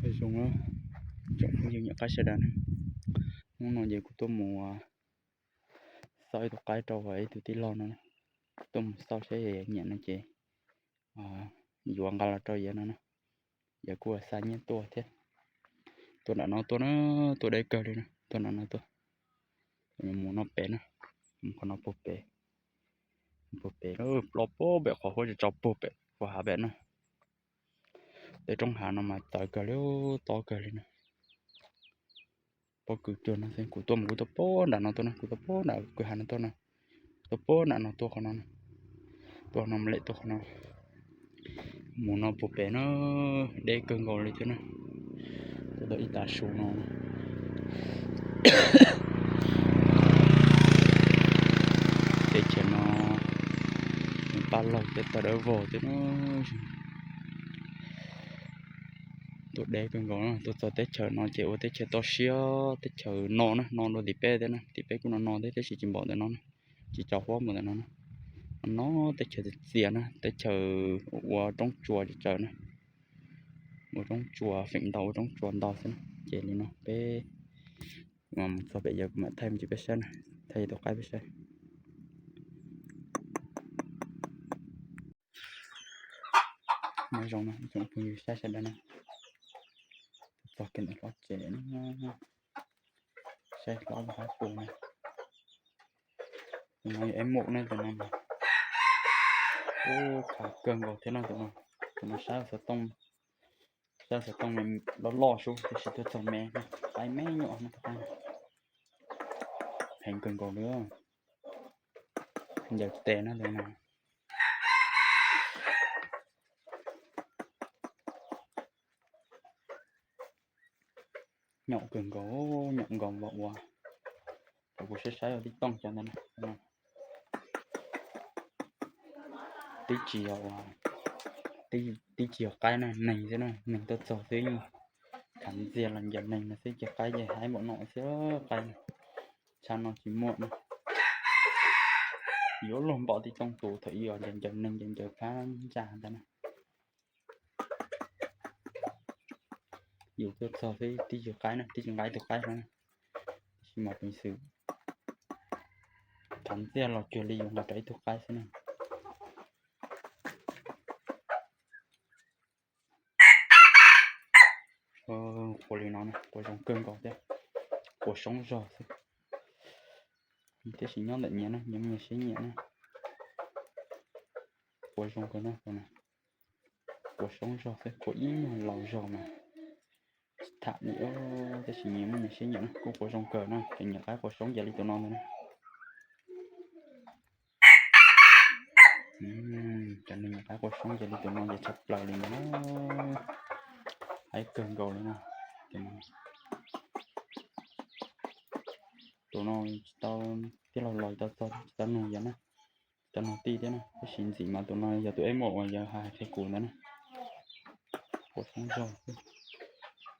Zoo, tsoom phooj ywg nyiam qaib sawv daws na, hnub no ces kuv tuaj mus xauj ib tug qaib rau ib tug tij laug no, tuaj mus xauj saib nyiam no ces yuav nqa los rau yawg no na, yawg kuj xa nyiaj tuaj thiab. Tuaj nram no tuaj na, tuaj deb kawg li na, tuaj nram no tuaj, mus no pem na, mus qhov no puag pem, puag pem, ploj puag pem qhov huab tso puag pem puag hav pem na. Tej roob hav no mas txawv kawg li, tob kawg li na. Pob kws cuag no xwb, kuv tuaj mus kuv tuaj puag nram no tuaj na, kuv tuaj puag nram kwj ha no tuaj na, tuaj puag nram no tuaj qhov no, tuaj no mus lem tuaj qhov no, mus no puag pem na, deb kawg nkaus li thiab na. Tuaj tau ib tav su no, teb chaws no nws paj laug thiab tawg dawb vog thiab na. Tuaj deb kawg nkaus, tuaj txog teb chaws no ces ua teb chaws toj siab, teb chaws no na, no dua tim peb thiab na, tim peb kuj no no thiab tab sis tsis npaum ntawm no na, tsis tsaus huab npaum ntawm no na. No teb chaws txias na, teb chaws ua roob tsua tsawv na, ua roob tsua feem ntau, ua roob tsua ntau xwb na. Ces li no peb mus txog pem yawg kuv mam thaij me ntsis peb saib na, thaij tus qaib peb saib. Nyob zoo no ib tsoom phooj ywg saib sawv daws na, txog kiag ntawm hlob tsev, saib hlob lub qab pus na. Tus no yog eb mum ne, tus no, ub, khav kawg nkaus thiab no tus no. Tus no saib xov tooj, saib xov tooj loj loj sub tab sis tuaj txog me, qaib me nyuam no tus qaib, heev kawg nkaus li. Ncaws tes na tus no. Nyaum kawg nkaus, nyaum nkaus npaum uas, kuv saib saib ua tib tooj cov ntawd na. Twb tsis yog, twb tsis yog qaib na, neeg xwb na, neeg tuaj txog xwb yeej khav ntxiag los ncaws neeg no xwb ces qaib ces haib npaum no xwb qaib. Tshaj no tsis muaj na. Yuav luag npaum tib tooj tus thaum ub os, ncaws ncaws neeg ncaws ncaws phab ntsa ntawd na. Yus tuaj txog xwb tib tsis qaib na, tib tsis nqa ib tug qaib na, tab sis mas peev xwm khav ntxiag los cuag li yus nqa rau ib tug qaib xwb na. Qua li no na, qua zoo kawg nkaus thiab, qua soob zog xwb. Tab sis nyob ntawm nyias na, nyias muaj nyias siab nyiam na. Qua zoo kawg na, qua soob zog xwb, qua ib nyuag laus zog mas tsis tham li, tab sis nyias muaj nyias siab nyiam na, kuj qua zoo kawg na, cov nyiam qaib qua soob ces li tus no ntag na. Cov neeg nyiam qaib qua soob ces li tus no ces tshaj plaws li ntag na. Haib kawg nkaus li na. Tus no tsis tau, tij laug los tsis tau txog, tsis tau nug yawg na, tsis tau nug tij thiab na, tab sis ntxim mas tus no yog tus eb mum uas yawg hais qhia kuv ntawd na. Qua soob zog xwb.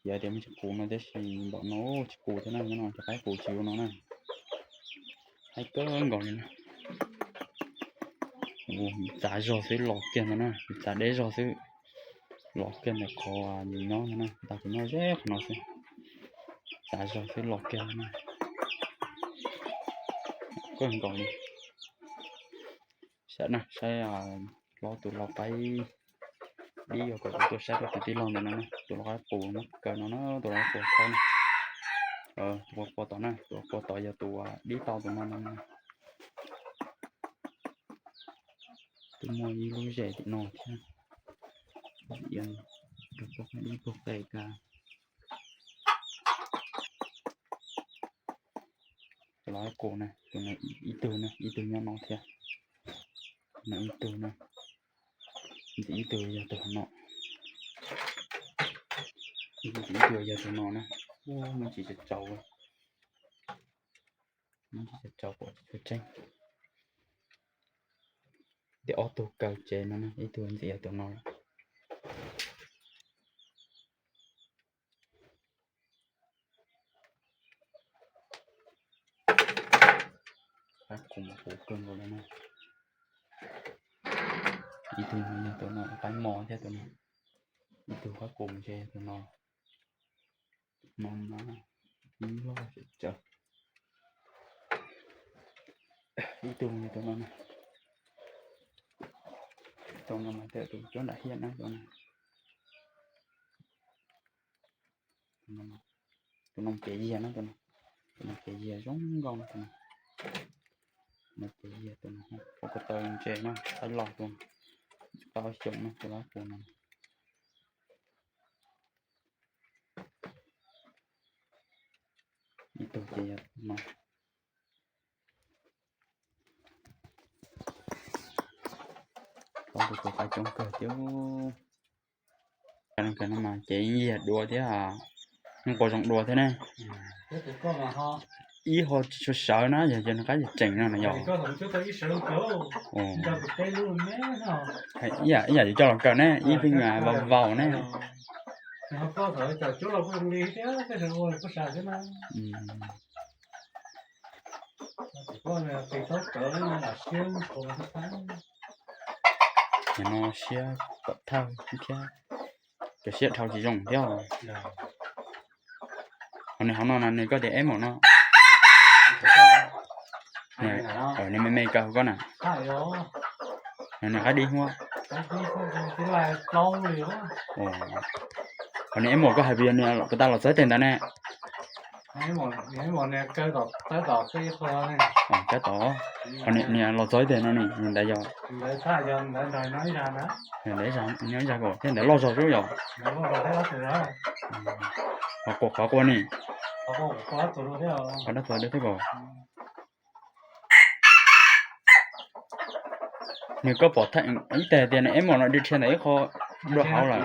Yog tias muaj tsis qus no tab sis npaum no tsis qus thiab na, nyob no cov qaib qus tsis ua no na. Haib kawg nkaus li na. Txav zog xwb los kiag ntag na, txav deb zog xwb los kiag ntawm qhov yus nyob ntag na, ntag kuv nyob ze qhov no xwb. Txav zog xwb los kiag ntag na. Kawg nkaus li. Saib na, saib hlob tus lau qaib dib, yog kom kuv tuaj saib rau tus tij laug ntawm no na, tus lau qaib qus muab kaw no na, tus lau qaib qus thaub na. Tus qua tod na, tus qua tod yog tus dib tau tus no no. Twb muaj ib lub zes tim no thiab, rau puag qe dib puag qe ka. Tus lau qaib qus na, tus no ib tug na, ib tug nyob no thiab. No ib tug na, ntxim ib tug yog tus no, ntxim ib tug yog tus no na. Ub, me ntsis tsaus tsaus, me ntsis tsaus tsaus pom tsis tshua tseeb. Tias ob tug kaw tsev no na, ib tug ntxim yog tus no lawm. Qaib qus mas qus kawg nkaus li na. Ib tug yog tus no, qaib mos thiab tus no. Ib tug qaib qus ntshe yog tus no. No mas ib loj tsawv. Ib tug tus no, tus no mas tus cuab nram hiaj na tus no. Tus no ces yiag na tus no. Tus no ces yiag zoo nkauj na tus no. Tus no ces yiag tus no, ua ko taw ntse na, qaib loj tus no, qaib ob xyoos na tus lab tus no. Ib tug ces yog no. Ob tug tus qaib coob kawg thiab. Kawg no mas ces yeej yog dua thiab, yeej quas zoo dua thiab ne. Ib ho tsis tshua sawv na, yog cov nws qaib tseem tseem no na yog. Ib yam, ib yam yuav coj los kaw ne, ib pheej vau vau ne. Nim no siab kom thawj thiab, cov siab dhau tsis zoo thiab. Ho nws hauv no na nws koj tias eb maum no, nws me me kaw hauv koj na. Nws qaib dib huab. Ho nws eb maum koj hais puas yog nws puas tas los txog ib teg ntawd ne? Kab tod. Ho nws los txog ib teg no ne, nws ntawd yog, ntawd ib zag, nyob ib zag ko thiab ntawd loj zog xwb yog. Ho quas qhov qua ne, qhov dab txog dab thiab ko. Nws koj pom ib teg tias nws eb maum no dhia dhia ntawm ib qho dua hauv lawm.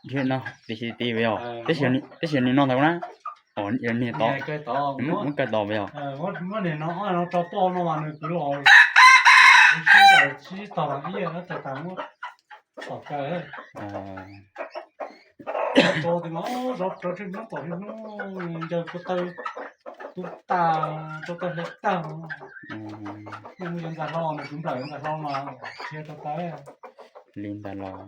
Dhia no tiv tiv yog, tab sis nws no ntawd na. Niag tod, muab kaw tod yog. Tso tim no, zov rawv tsheej hnub tom niaj hnub, ncaws ko taw tub tag, ko taw hle tag. Nws mus yuav ntxas hlau, nws tus nplawm yuav ntxas hlau mas dhia ko taw li ntawd los.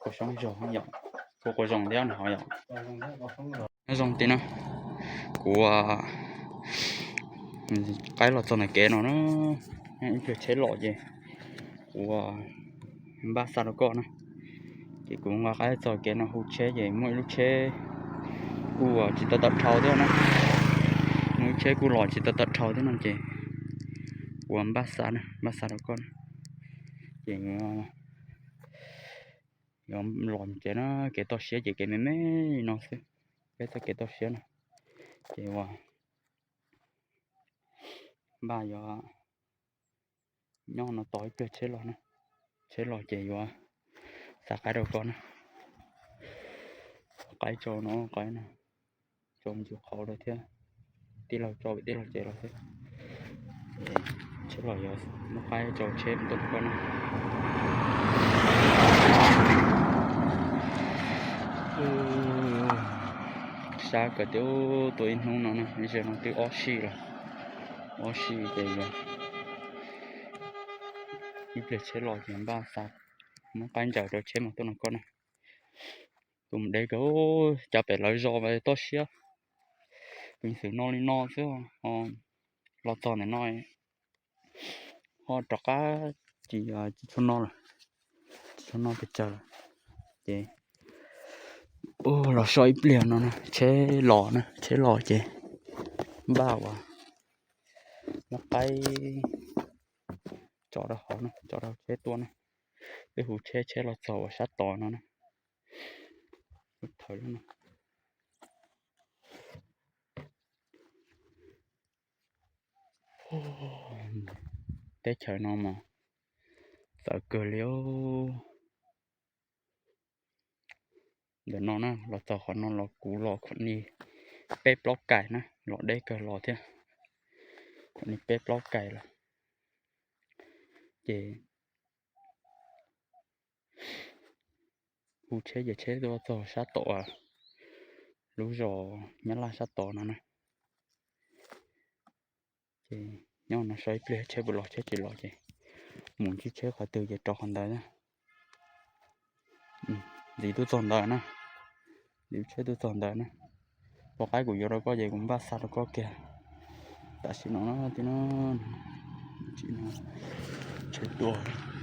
Quas soob zog yom, quas quas zoo thiab na ho yom. Nyob zoo tim no, kuv qaib los txog ntawm kev no na, ib pliag tsheb los ces kuv npaj xa rau koj na. Ces kuv nqa qaib txog kev no hu tsheb ces muaj ib lub tsheb kuj tsis tau tawm dhau thiab na. Muaj ib lub tsheb kuj los tsis tau tawm dhau thiab no ces kuv npaj xa na, npaj xa rau koj na. Ces yuav los tsev na, kev toj siab ces kev me me li no xwb, peb txoj kev toj siab na. Ces ua npaj yuav nyob no tos ib pliag tsheb los na, tsheb los ces yuav xa qaib rau koj na. Qaib tso no, qaib no tso mus ncig qhov lawm thiab, tij laug tso tij laug tsev los thiab. Tsheb los yuav muab qaib tso tsheb mus tuaj rau koj na. Sab kawg tiag, tuaj ib hnub no na, ib zaug no twb ob sij lawm, ob sij ces yuav ib pliag tsheb los ces npaj xa muab qaib ntsaws rau tsheb mus tuaj no koj na. Tus mus deb kawg, cas pem lawv zos toj siab, peev xwm no li no xwb, los txog ntawm no ho rov qab tsis, tsis tshua no lawm, tsis tshua no pes tsawg lawm. Ces los so ib pliag no na, tsheb los na, tsheb los ces npaj ua muab qaib tso rau hauv na, tso rau tsheb tuaj na. Twb hu tsheb, tsheb los txog ua sab tod no na. Lub thawv lub no. Teb chaws no mas txawv kawg li. Ntawm no na, los txog qhov no los kuv los kom ni peb plaub kais na, los deb kawg los thiab. Kom ni peb plaub kais lawm. Ces hu tsheb ces tsheb tuaj txog sab tom lub zos Nyab Laj sab tod no na. Ces nyob no saib ib pliag tsheb puas los, tsheb tsis los ces mus ntsib tsheb qhov twg ces rau qhov ntawd na. Ntxiv tuaj txog ntawd na, ntxiv tsheb tuaj txog ntawd na. Tom qab kuv yuav rau koj ces kuv npaj xa rau koj kiag. Tam sim no no tib no, tsis no, tsheb tuaj.